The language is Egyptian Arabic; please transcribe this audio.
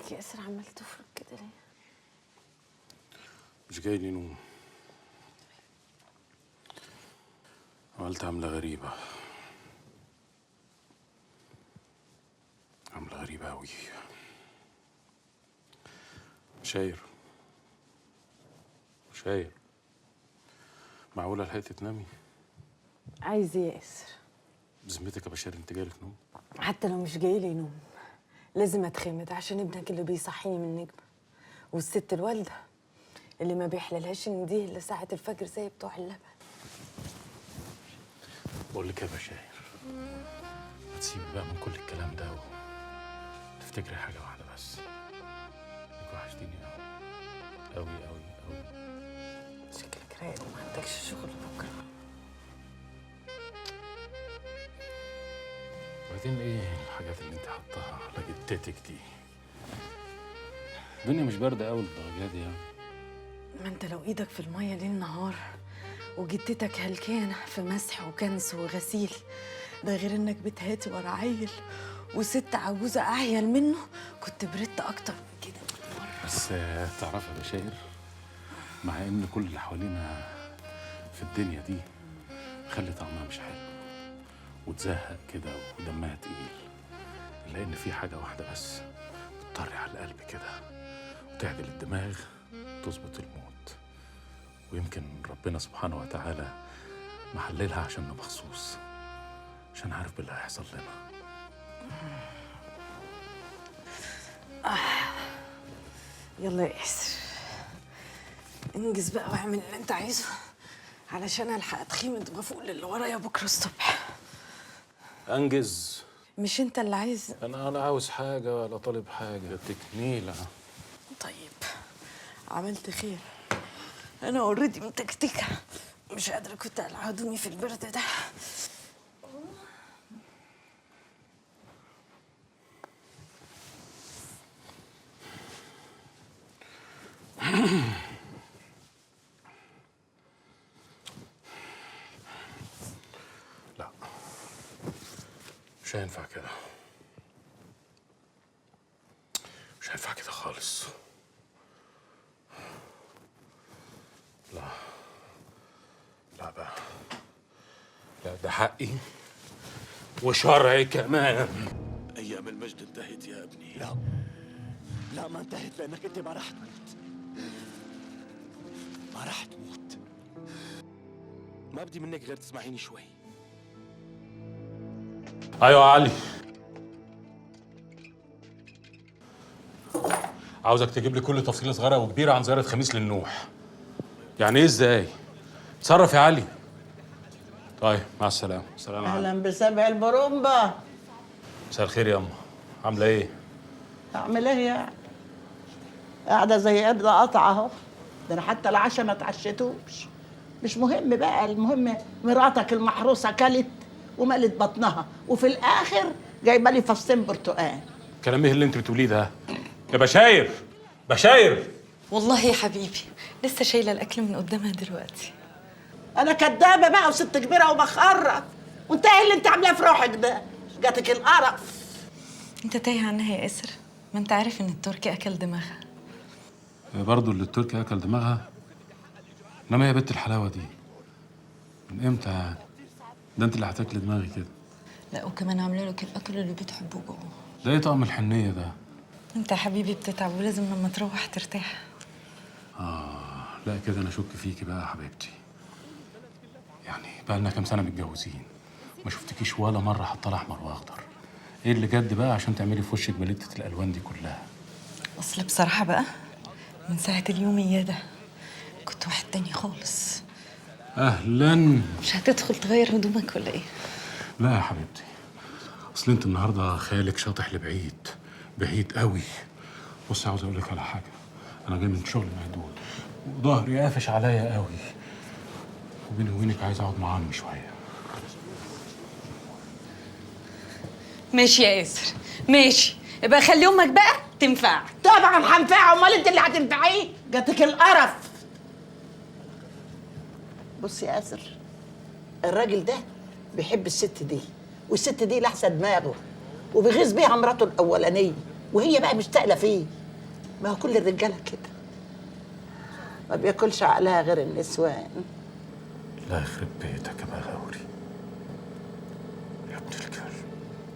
مالك يا ياسر عمال تفرك كده ليه؟ مش جاي لي نوم. عملت عملة غريبة، عملة غريبة أوي. شاير شاير، معقولة لحقتي تنامي؟ عايز ايه يا ياسر؟ بذمتك يا بشار انت جايلك نوم؟ حتى لو مش جاي لي نوم لازم اتخمد عشان ابنك اللي بيصحيني من النجمة، والست الوالدة اللي ما بيحللهاش ان دي الا ساعة الفجر زي بتوع اللبن. بقول لك يا بشاير، ما تسيبي بقى من كل الكلام ده وتفتكري حاجة واحدة بس، انك وحشتيني أوي أوي أوي أوي. شكلك رايق وما عندكش شغل بكرة. وبعدين ايه الحاجات اللي انت حطاها على جتتك دي؟ الدنيا مش باردة أوي للدرجة دي يعني. ما انت لو ايدك في المية ليل نهار وجدتك هلكانة في مسح وكنس وغسيل، ده غير انك بتهاتي ورا عيل وست عجوزة اعيل منه، كنت بردت اكتر من كده. بس تعرف يا بشاير، مع ان كل اللي حوالينا في الدنيا دي خلي طعمها مش حلو وتزهق كده ودمها تقيل، الا ان في حاجة واحدة بس بتطري على القلب كده وتعدل الدماغ وتظبط الموت، ويمكن ربنا سبحانه وتعالى محللها عشاننا مخصوص، عشان عارف باللي هيحصل لنا. يلا يا ياسر انجز بقى واعمل اللي انت عايزه علشان الحق اتخمد وافوق للي ورايا بكره الصبح. انجز؟ مش انت اللي عايز؟ انا لا عاوز حاجة ولا طالب حاجة، تكنيله. طيب عملت خير، انا already متكتكه مش قادرة، كنت العدوني في البرد ده. لا مش هينفع كده، مش هينفع كده خالص. لا لا بقى، لا ده حقي وشرعي كمان. أيام المجد انتهت يا ابني. لا لا ما انتهت، لأنك أنت ما راح تموت، ما راح تموت. ما بدي منك غير تسمعيني شوي. ايوه يا علي، عاوزك تجيب لي كل تفصيله صغيرة وكبيره عن زيارة خميس للنوح. يعني ايه ازاي؟ اتصرف يا علي. طيب مع السلامة. سلام عليكم. اهلا بسبع البرومبا. مساء الخير يا اما، عامله ايه؟ اعمل ايه يعني؟ قاعدة زي قبل قطع اهو، ده انا حتى العشاء ما اتعشيتوش. مش مهم بقى، المهم مراتك المحروسة كلت وملت بطنها، وفي الاخر جايبه لي فصين برتقال. كلام ايه اللي انت بتقوليه ده؟ يا بشاير بشاير. والله يا حبيبي لسه شايله الاكل من قدامها دلوقتي. انا كدابه بقى وست كبيرة وبخرف، وانت ايه اللي انت عاملاه في روحك ده؟ جاتك القرف. انت تايه عنها يا ياسر، ما انت عارف ان التركي اكل دماغها. برضه اللي التركي اكل دماغها؟ انما يا بنت الحلاوة دي من امتى يعني؟ ده انت اللي هتاكلي دماغي كده. لا وكمان عامله لك الاكل اللي بتحبه جوه. ده ايه طعم الحنيه ده؟ انت يا حبيبي بتتعب ولازم لما تروح ترتاح. لا كده انا اشك فيكي بقى يا حبيبتي. يعني بقى لنا كام سنة متجوزين ما شفتكيش ولا مرة حاطه احمر واخضر. ايه اللي جد بقى عشان تعملي في وشك بلتة الالوان دي كلها؟ اصل بصراحة بقى من ساعة اليوم اياه ده كنت واحد تاني خالص. اهلا. مش هتدخل تغير هدومك ولا ايه؟ لا يا حبيبتي، اصل انت النهارده خيالك شاطح لبعيد بعيد قوي. بصي عاوز اقول لك على حاجة، انا جاي من شغل مهدود وظهري قافش عليا قوي، وبيني وبينك عايز اقعد مع عمي شوية. ماشي يا ياسر ماشي، يبقى خلي امك بقى تنفعك. طبعا هنفعه، امال انت اللي هتنفعيه؟ جاتك القرف. بص يا ياسر، الراجل ده بيحب الست دي، والست دي لحسة دماغه وبيغيظ بيها مراته الاولانية. وهي بقى مش تقلة فيه. ما هو كل الرجالة كده، ما بياكلش عقلها غير النسوان. الله يخرب بيتك يا مغاوري يا ابن الكلب.